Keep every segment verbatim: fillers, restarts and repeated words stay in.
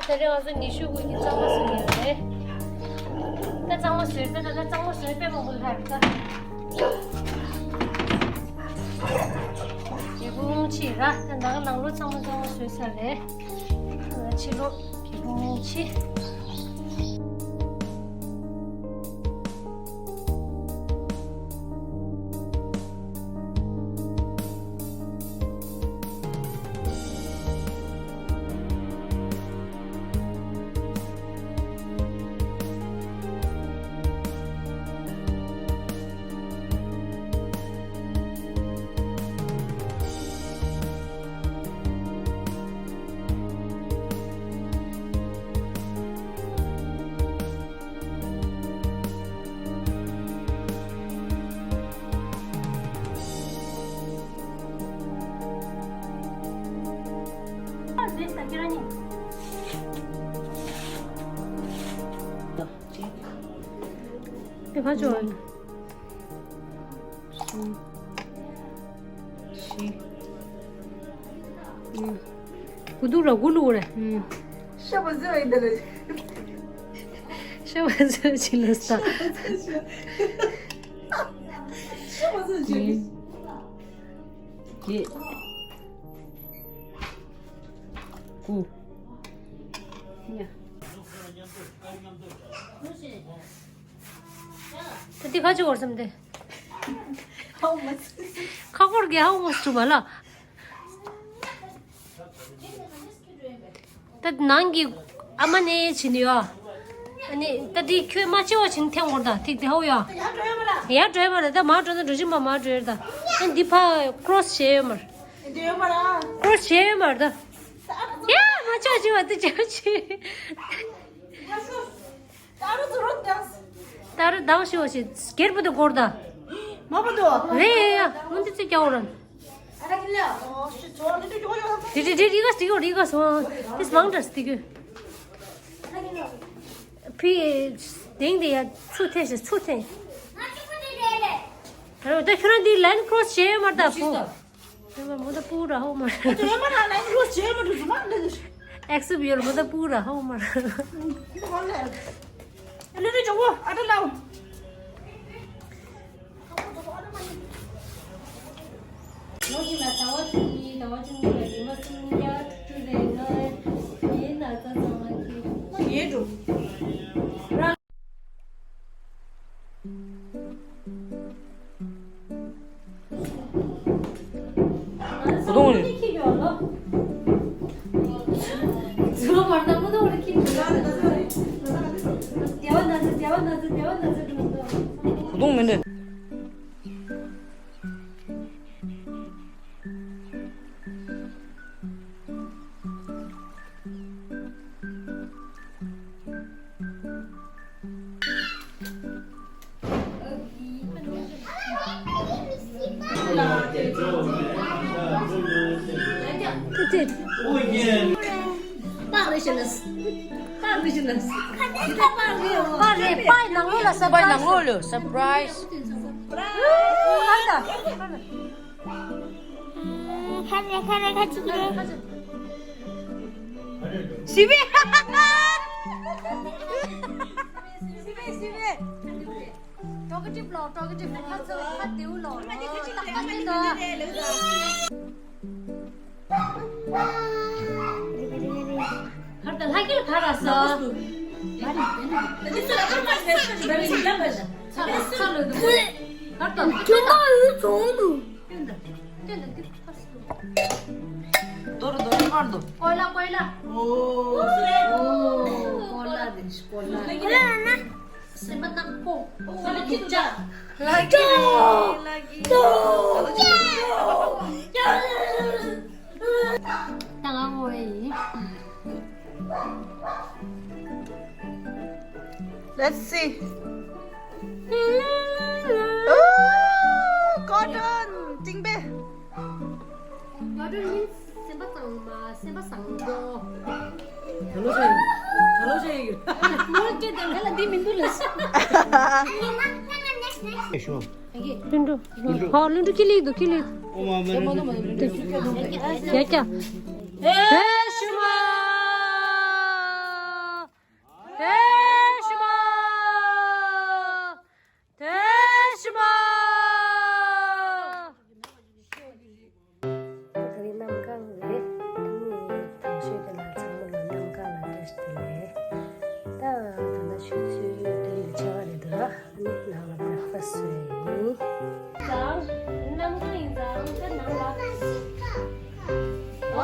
ད་རེས་ང་ཚོ་ཉི་ཤུ་དགུ་གི་གཙང་མ་བཟོ་ཡོད་རེད། ད་གཙང་མ་བཟོས་ད་ད་ད་གཙང་མ་བཟོས་དཔེ་མང་པོ་ལྷག་རེད་ད། རྒྱལ་པོ་སྔོན་ཆད་ར་ད་ནང་ནང་ལོགས་ཚང་མ་གཙང་མ་བཟོས་ཚར་རེད། ཕྱི་ལོགས་རྒྱལ་པོ་སྔོན་ཆད། དེ་ཕ་ཆོ། གསུམ། བཞི། གཉིས། དགུ་འདུག་ར་དགུ་བླུགས་རེད། ཤ་བ་ཟོས་ཡིན་ད་ལ། ཤ་བ་ཟོས་ཕྱི་ལ་ས། ཤ་བ་ཟོས་ཕྱི་ལ། བརྒྱད། དགུ། གཉིས། ད་འདི་ག་ཅི་བར་སམ་དེ། How much? ཁ་སྐོར་གྱི་how much བྱུང་བ་ལ། ད་ནང་གི་ཨ་མ་ནས་བྱིན་ཡོད། ཨ་ནི་ད་འདི་ཁྱོད་མ་ཆེ་བ་བྱིན་ཐེངས་འགོར་ད་ཐིག་དེ་ཧའུ་ཡོད། ཡར་འགྲོ་ཡོད་མ་རེད་ད་མར་འགྲོ་ན་འགྲོ་བཞིན་པ་མར་འགྲོ་ཡོད་ད། ཨ་འདི་ཕ་cross བྱས་ཡོད་མ་རེད། cross བྱས་ཡོད་མ་རེད་ད། ཡ་མ་ཆོག་ཅི་བ་དེ་ཅོ་ཅི། ད་རུ་ཚུར་རོ་དང་། ད་རུ་དང་ཤི་བ་ཞིག་སྒེར་པོ་དེ་སྐོར་ད། མ་པ་དོ། རེད་ཡ་ཡ་འོན་ཏེ་ཚེ་སྐྱ་བོ་རང་། ཨ་ར་ཁི་ལ་ཨོ་ཤི་ཚོ་ནི་དུ་ཅོ་ཡོ། དེ་དེ་དེ་རི་ག་སྟི་གོ་རི་ག་སོང་དེ་མང་དྲ་སྟི་གོ། ཕི་དེང་དེ་ཡ་ཚུ་ཐེ་ཞེ་ཚུ་ཐེ། ད་རུ་ད་ཁྱོད་རང་དེ་line cross བྱས་མར་ད་ཕུ། ཡོད་མ་མོ་ད་པུ་ར་ཧོ་མ། ཨ་ཅོ་ཡོད་མ་ར་ལན་རོ་ཇེ་མ་རུ་མ་ལེ། ཨེག་སི་བི་ཡོད་མོ་ད་པུ་ར་ཧོ་མ། ལེ་ལེ་ཇོ་བོ་ཨ་ད་ལའོ། ལོ་གཅིག་ལ་ཟླ་བ་བཅུ་གཉིས་ཟླ་བ་བཅུ་གཉིས་ལ་ཉི་མ་སུམ་བརྒྱ་དྲུག་ཅུ་རེ་ལྔ་ཡིན་ན་ད་ཚང་མ་ཁྱི་ཡིན་འགྲོ། ཁོ་ཐོང་ནི། ཁོ་ཐོང་མིན་ཏེ། པར་རེད་པར་ནང་ལོགས་ལ་སར་པ་རའི་ཛི། པར་ནང་ལོགས་ལ་སར་པ་རའི་ཛི། ཁ་རེ་ཁ་རེ་ཁ་ཅིག་རེ། ཞི་བའི། ཞི་བའི་ཞི་བའི། ཊོག་ཊིབ་ལོ་ཊོག་ཊིབ་ཁ་ཚོ་ཁ་དེའུ་ལོ་ལོ་ཏག་ཏག་ཅི་ད། ཧར་ད་ལྷ་ཀིལ་ག་ར་ས། ཧར་ད། ཁྱོད་མ་འུ་ཚོང་དུ། དོར་དོར་དོར་དོ། ཀོ་ལ་ཀོ་ལ། ཨོ། ཀོ་ལ་རེད་ཀོ་ལ། ཀོ་ལ་ན། སེམས་པ་ནག་པོ། ལ་ཀི་ལ་ཀི། ད་ང་ངོ་ཡིན། Let's see. Oh, cotton. ཏིང་པེ། Cotton means སེམས་པ་གཙང་མ། སེམས་པ་བཟང་པོ། ད་ལོ་ཆེ། ད་ལོ་ཆེ་ཡོད། ངོ་སྐད་དང་ལ་ལ་འདི་མི་འདུག་ལ། ལྷུན་གྲུབ། ཧོ་ལྷུན་གྲུབ་ཁྱི་ལི་འདུག་ཁྱི་ལི། ཨོ་མ་མ་ལྷུན་གྲུབ། ཡ་ཀྱ། ཧེ་ཤུ་མ།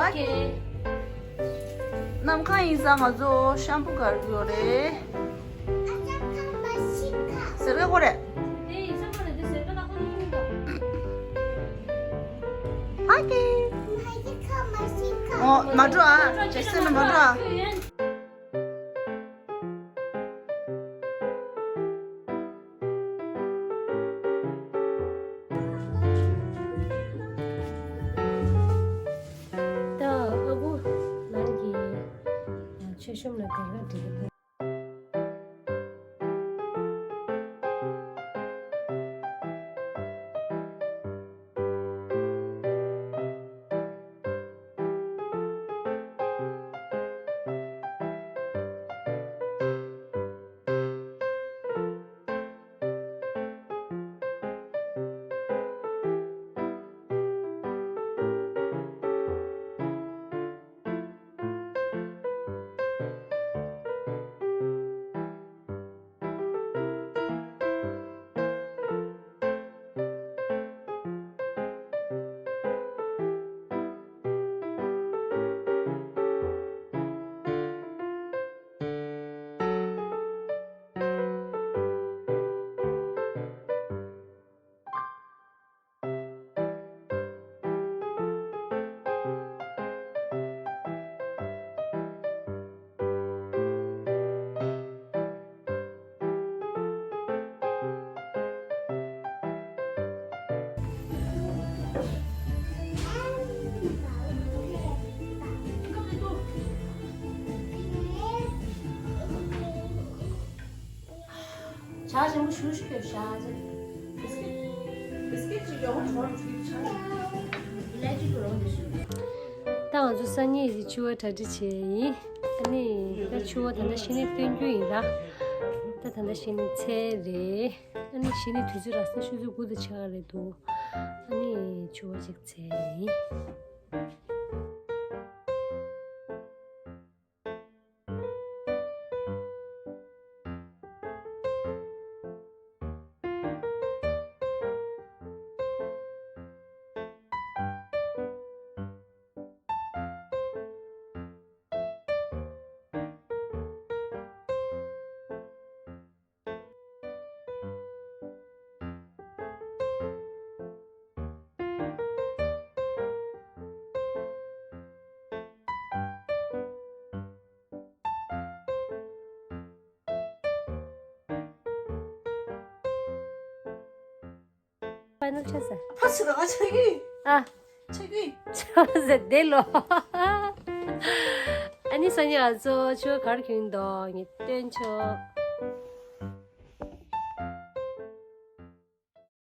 ཨོ་ཁེ། གནམ་གང་ཡིན་ཙང་ང་ཚོ་ཤམ་པུ་ག་རེ་དགོས་རེད། ཟེར་བའི་གོ་རེད། ཨོ་ཁེ། ཨོ་མ་འགྲོ་ཨ། ཇེ་སི་ལ་མ་འགྲོ་ཨ། ད་ཨ་ཁུ་ནང་གི་མཆོད་གཤོམ་ལ་གར་གར་འགྲིག་གི། ཇ་ཞིམ་པོ་ཞུ་ཞུ་ཞུ་ཞུ། ད་ང་ཚོ་སང་ཉིན་གྱི་ཕྱུ་པ་གྲ་སྒྲིག་བྱས་ཡིན། ཨ་ནི་ད་ཕྱུ་པ་ད་ལྟ་ཤི་ནས་སྟོན་རྒྱུ་ཡིན་ར། ད་ད་ལྟ་ཤི་ནས་ཚལ་རེད། ཨ་ནི་ཤི་ནས་དུས་ཚོད་རག་ས་ཆུ་ཚོད་དགུ་དང་ཕྱེད་ཀ་རེད་འདུག་ཨ་ནི་ཕྱུ་པ་ཅིག་ཚལ་ཡིན། ཕའི་ནལ་ཆགས་ས། ཕ་ཚི་ད་ང་ཆགས་ཀྱི། ཨ། ཆགས་ཀྱི། ཆགས་ས་དེ་ལོ། ཨ་ནི་སང་ཉིན་ང་ཚོ་ཕྱུ་པ་གར་གྱོན་འདུག་ངས་སྟོན་ཆོག